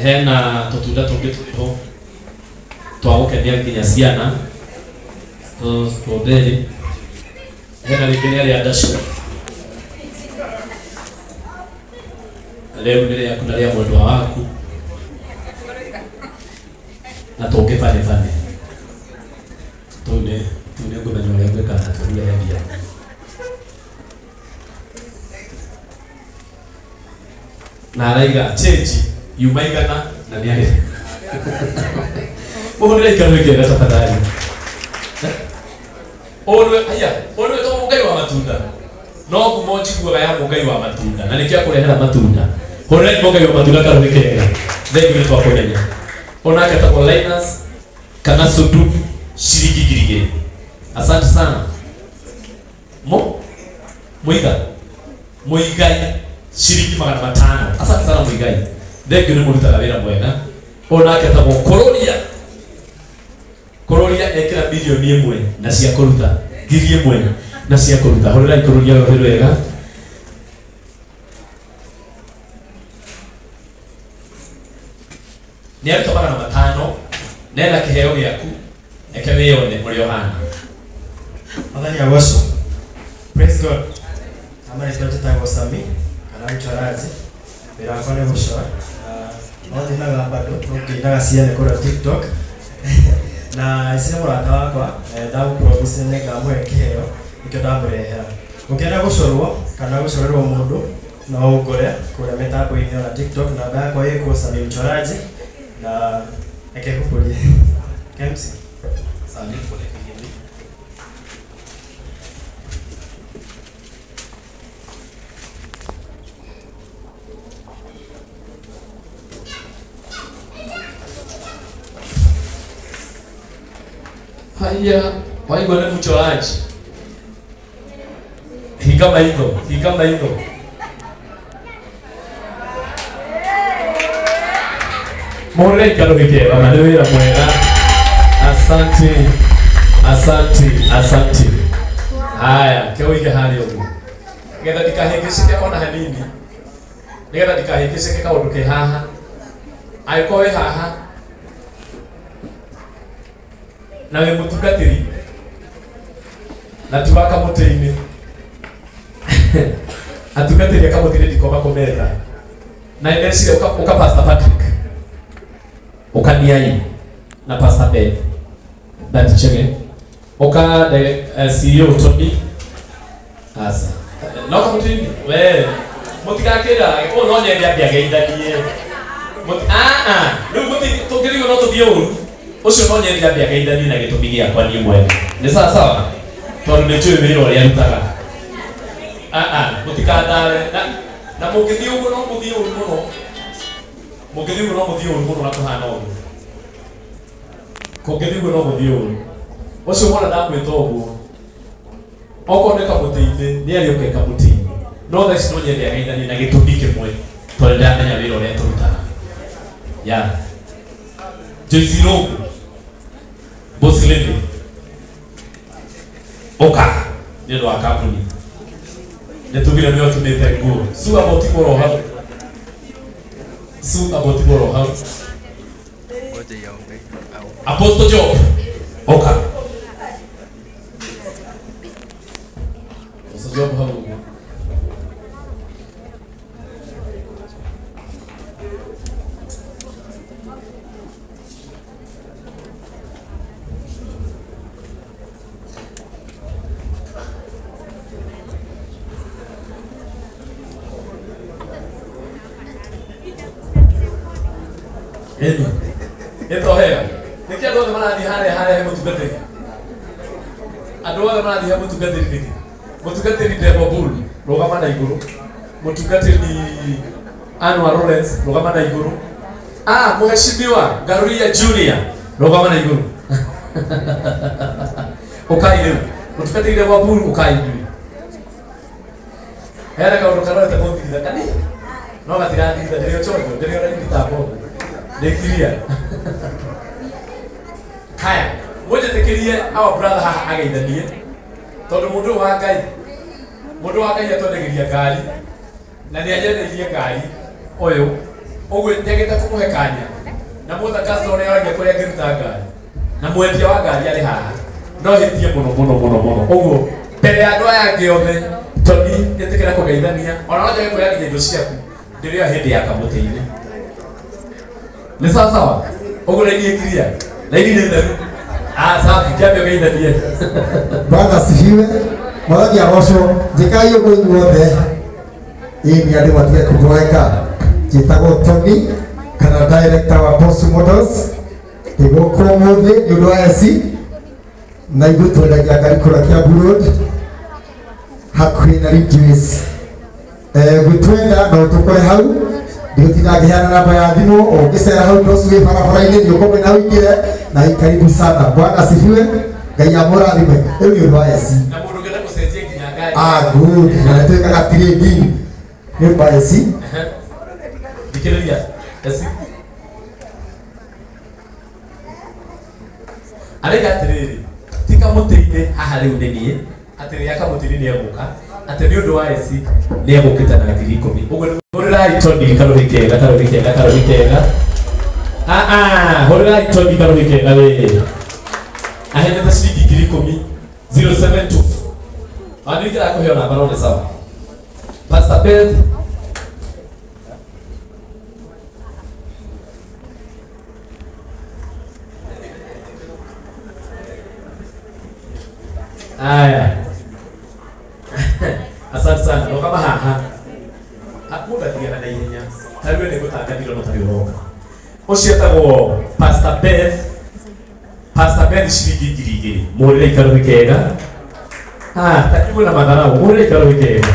Hena tũtunda tũngĩ tũrĩho twa gũkenia nginya ciana, tũ strawberry. Hena rĩngĩ nĩ arĩa ndacu. Rĩu nĩ rĩaku na rĩa mwendwa waku na tũngĩ bane bane. Tũu nĩ ngũmenya ũrĩa ngwĩka na tũu endia. Na araiga change yuma 100 na nĩ arĩ. Mũhũrĩre ikaro ĩkĩega tafadhali. Ũyũ nĩwe aya, ũyũ nĩwe to Ngai wa matunda. No ngumo njiguaga ya Ngai wa matunda na nĩkĩo akũrehera matunda. Hũrĩrai Ngai wa matunda karũhĩ kega. Thengiũ nĩ twakũmenya. Onake etagwo Linus kana Sudu ciringi 2,000. Asante sana. Mo Muiga Muigai ciringi 500. Asante sana Muigai. Thengiũ nĩ mũrutaga wĩra mwega. Onake etagwo Kũrũria. Kũrũria ekĩra 1,000,000 na cia kũruta 1,000 na cia kũruta. Hũrĩrai Kũrũria rũhĩ rwega. Nĩ aruta 500 nena kĩheo gĩaku reke wĩyone ũrĩa ũhana. Mwathani agocwo. Praise God. Ama rĩtwa njĩtagwo Sami kana mchoraji. Wĩra wakwa nĩ gũcora. Na no nyinaga bado no ngĩinaga ciene kũrĩa TikTok. Na ici nĩ mũrata wakwa ndamũpromise nĩ ngamũhe kĩheo nĩkĩo ndamũrehera. Ũngĩenda gũcorwo kana gũcorerwo mũndũ no ũngore kũrĩa mĩtambo-inĩ ona TikTok namba yakwa ĩkuo Sami Mchoraji na reke ngũkũrie. KMC. Sami kũrekeria. Haya, waigua nĩ mchoraji. Hinga maitho, hinga maitho. Mũhũrĩre ikaro gĩkega na nĩ wĩra mwega. Asante, asante, asante. Haya, ke ũige harĩa ũguo. Nĩgetha ndikahĩngĩcĩke ona hanini. Nĩgetha ndikahĩngĩcĩke kaũndũ ke haha. Angĩkorwo wĩ haha na wĩ mũtungatĩri na ti wa kamũtĩ-inĩ, atungatĩri a kamũtĩ-inĩ ndikoma kũmetha na ndeciria ũka, ũka Pastor Patrick, ũka Niai na Pastor Ben Ndatichege, ũka CEO Tony asa no kamũtĩ-inĩ we mũtigakĩra ũũ no nyende ambe ageithanie. Ah ah, rĩu tũngĩrigwo no tũthiĩ ũru. Ũcio no nyende ambe ageithanie na gĩtũmi gĩakwa niĩ mwene nĩ sawa sawa, tondũ nĩ njũĩ wĩra ũrĩa arutaga. Ah ah, mũtikandare na mũngĩthiĩ ũguo no mũthiĩ ũru mũno, mũngĩthiĩ ũguo no mũthiĩ ũru mũno na kũhana ũguo kũngĩthiĩ ũguo no mũthiĩ ũru. Ũcio mwana ndamwĩta ũguo okorwo nĩ kamũtĩ-inĩ nĩ arĩũke kamũtĩ-inĩ, no thaa ici no nyende ageithanie na gĩtũmi kĩmwe tondũ ndamenya wĩra ũrĩa tũrutaga ya Joyce Irũngũ. Boss lady, ũka nĩ ũndũ wa kambuni nĩ tugire nĩ ũtumĩte nguo. Sue abotigwo hau, Sue abotigwo hau. Apostle Job, ũka. Apostle Job hau ũguo. Ĩni. Ĩtohera. Nĩkĩ andũ othe marathiĩ harĩa harĩa he mũtungatĩri? Andũ othe marathiĩ he mũtungatĩri nĩkĩ? Mũtungatĩri Debo Bull, rũgama na igũrũ. Mũtungatĩri Anwar Lawrence, rũgama na igũrũ. Ah, Mheshimiwa Ngaruiya Junior, rũgama na igũrũ. Ũkai rĩu. Mũtungatĩri Debo Bull, ũkai inyuĩ. Hena kaũndũ karorete gũthitha kani no gatirathitha, ndĩrĩ o chonjo, ndĩrĩ o raini ta mbombo, ndĩ clear. Haya, mũnjĩtĩkĩrie our brother haha ageithanie tondũ mũndũ ũyũ wa Ngai, mũndũ wa Ngai atwendagĩria ngari na nĩ anyendeirie ngari ũyũ. Ũguo njagĩte kũmũhe kanya. Na mũtha customer ũrĩa aragia kũrĩa angĩruta ngari. Na mwendia wa ngari arĩ haha. No hĩtie mũno mũno mũno mũno. Ũguo mbere ya andũ aya angĩ othe Tony ĩtĩkĩra kũgeithania ona no njage kuoya nginya indo ciaku ndĩrĩo hĩndĩ ya kamũtĩ-inĩ. Nĩ sawa sawa? Ũguo raini ĩkiria. Raini nĩ theru. Ah, safi, kĩambe ũgeithanie. Bwana asifiwe. Mwathani agocwo. Njĩkai ũguo inyuothe. Ĩĩ nĩ andũ matige kũboeka. Njĩtagwo Tony kana director wa Boss Motors. Ndĩ gũkũ ũmũthĩ nĩ ũndũ wa AC na ithuĩ twendagia ngari kũrĩa Kiambu Road hakuhĩ na Ridgeways. Gwĩtwenda no tũkore hau ndigũtinda ngĩheana namba ya thimũ ũngĩcera hau ndocu wĩ barabara-inĩ nĩ ũkũmena ũingĩre na karibu sana. Bwana asifiwe. Ngai amũrathime. Rĩu nĩ ũndũ wa AC. Na mũndũ ũngĩenda gũcenjia nginya ngari. Ah, good. Na nĩ twĩkaga trading. Nĩ ũndũ wa AC. Thikĩrĩria. Esi. Araiga atĩrĩrĩ, ti kamũtĩ-inĩ haha rĩu nĩ niĩ, atĩ rĩrĩa kamũtĩ-inĩ nĩ egũka, atĩ nĩ ũndũ wa esi nĩ egũkĩte na 10,000. Ũguo nĩ hũrĩrai Tony karũhĩ kega, karũhĩ kega, karũhĩ kega. Ah ah, hũrĩrai Tony karũhĩ kega we. Aheanĩte ciringi 10,000 072. Wanĩingĩra kũheo namba no nĩ sawa. Pastor Beth Aya. Asante sana. Rũgama haha. Mũndũ athiaga na ihenya. Ta rĩu nĩ gũtangathirwo no tarĩ ũroka. Ũcio etagwo Pastor Beth. Pastor Beth ciringi 2,000. Mũhũrĩre ikarũhĩ kega. Ah, takiuge na matharau. Mũhũrĩre ikarũhĩ kega.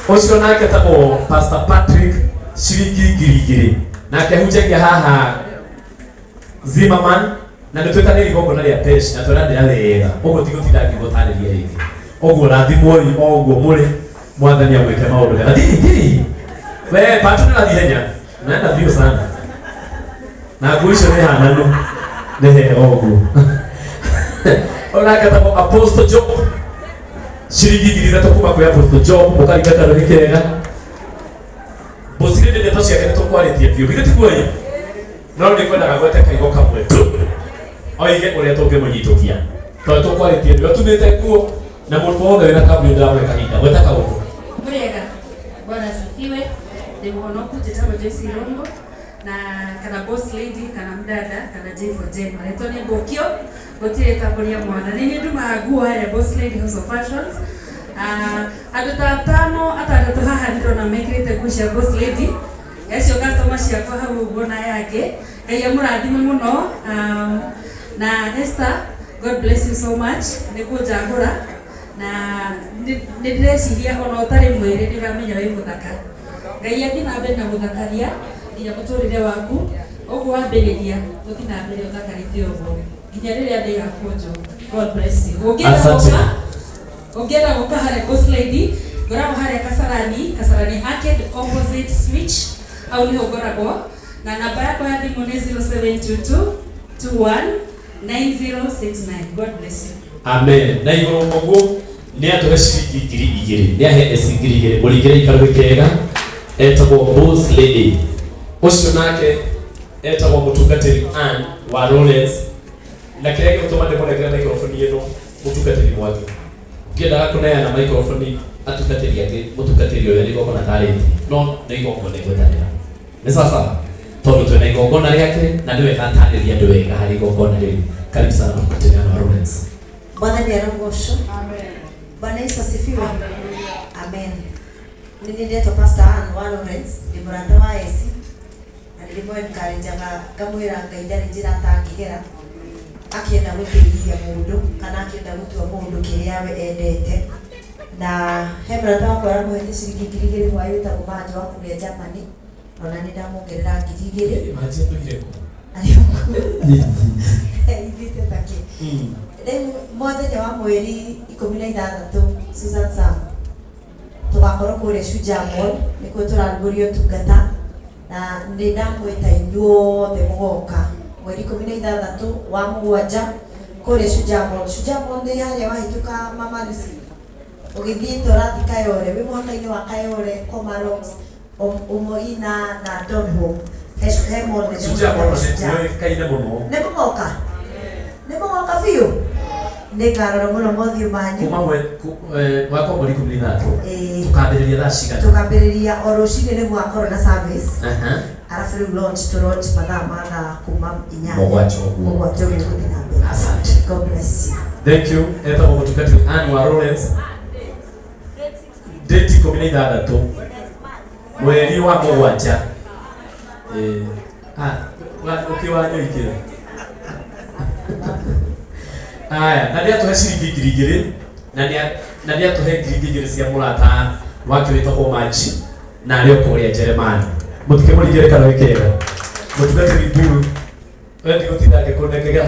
Ũcio nake etagwo Pastor Patrick ciringi 2,000. Nake ahunjagia haha Zimmerman na nĩ twĩtanĩire igongona rĩa pesh na tũranĩra wega ũguo tigũtinda ngĩgũtarĩria rĩngĩ ũguo rathimwoi o ũguo mũrĩ mwathani amwĩke maũndũ mega thiĩ thiĩ we patu nĩ rathiĩ henya naenda biũ sana na nguo icio nĩ hananu nĩ hega ũguo onake etagwo Apostle Job ciringi 3,000 kuma kwĩ Apostle Job mũkaringa karũhĩ kega mbũcirĩ nĩ ndeto ciake nĩ tũkwarĩtie biũ githĩ tiguo ĩ no nĩ kwendaga gwete kaigo kamwe tu oige ũrĩa tũngĩmũnyitũkia tondũ tũkwarĩtie nĩwe tumĩte nguo na mũndũ wothe wĩna kambuni ndĩramũhe kahinda gweta kaũndũ. Murega, Bwana asifiwe. Ni mhonoku njĩtagwo Joyce Irungu na kana boss lady kana mdada kana J for J. Marĩtwa nĩ Mbũkio gũtirĩ tambũria mwana. Nĩ niĩ ndumaga nguo harĩa Boss Lady House of Fashions. Andũ ta atano atandatũ haha ndĩrona mekĩrĩte nguo cia Boss Lady. Acio customer ciakwa hau ũguo na aya angĩ. Ngai amũrathime mũno. Na Esther, God bless you so much. Nĩ kũnjagũra na nĩ ndĩreciria ona ũtarĩ mwĩrĩ nĩ ũramenya wĩ mũthaka. Ngai athiĩ na mbere na gũthakaria nginya mũtũrĩre waku. Ũguo wambĩrĩria ũthiĩ na mbere ũthakarĩte ũguo nginya rĩrĩa thĩ ĩgakũnjwo. God bless you. Ũngĩenda Asante. gũka, ũngĩenda gũka harĩa Boss Lady, ngoragwo harĩa Kasarani, Kasarani Arcade opposite Switch, hau nĩho ngoragwo. Na namba yakwa ya thimũ nĩ 0722 21 9069. God bless you. Amen. Na igũrũ ũguo nĩ atũhe ciringi 2,000. Nĩ ahe eci 2,000. Mũringĩre ikarũhĩ kega. Etagwo Boss Lady. Ũcio nake etagwo mũtungatĩri Ann wa Lawrence. Na kĩrĩa gĩgũtũma ndĩmũnengere microphone ĩno mũtungatĩri Mwangi. Ngĩendaga kũneana microphone atungatĩri angĩ, mũtungatĩri ũyũ nĩ igongona tarĩtie. No nĩ igongona ĩgwetanĩra. Nĩ sawa sawa? Tondũ twĩna igongona rĩake na nĩ wega atarĩrie andũ wega harĩ igongona rĩu. Karibu sana mũtungatĩri Ann wa Lawrence. Bwana ni arogocwo. Bwana Yesu asifiwe. Amen. Nĩ ndetwo Pastor Ann wa Lawrence, ndĩ mũrata wa Esi. Na nĩ ndĩmũ-encourage-aga ngamwĩra Ngai ndarĩ njĩra atangĩgera akĩenda gũteithia mũndũ kana akĩenda gũtua mũndũ kĩrĩa we endete. Na he mũrata wakwa ũramũhete ciringi 2,000 hwaĩ wĩtagwo Manjo wa kũrĩa Germany. Ona nĩ ndamuongerera 2,000. Manjo atũire kũ? Ithiĩte take. Rĩu mũthenya wa mweri ikũmi na ithathatũ Susan Sam tũgakorwo kũrĩa Shujaa Mall nĩkuo tũrarugũria ũtungata na nĩ ndamwĩta inyuothe mũgoka mweri ikũmi na ithathatũ wa mũgwanja kũrĩa Shujaa Mall. Shujaa Mall nĩ harĩa wahĩtũka Mama Lucy ũgĩthiĩ tũrathiĩ Kayole, wĩ mũhaka-inĩ wa Kayole, Komarock, Umoina na Donholm. He mall nene Shujaa mũno, mũno Shujaa. nĩoĩkaine mũno. Nĩ mũgoka, nĩ mũgoka biũ, nĩ ngarora mũno mothiũ manyu. Kuma wakwa mweri 16. Ĩĩ. Tukambĩrĩria thaa cigana? Tukambĩrĩria o rũcinĩ nĩ gũgakorwo na service. Aha. Arabu rĩu launch to launch mathaa ma thaa kuma 8. 7 ũguo. 7 ũguo tũgũthiĩ na mbere. Asante. God bless you. Thank you. Etagwo mũtungatĩri Ann wa Lawrence. Date 16 mweri wa 7. Eh, ah, ũkĩ wa nyoikĩ. Aya, na nĩatũhe ciringi 2000 na nĩatũhe 2000 cia mũrata wake wĩtagwo Maji na arĩ o kũrĩa Njeremani. Mũtikĩmũringĩre kana wĩkĩra. Mũtungatĩri Bull, we ndigũtinda ngĩkũnengera.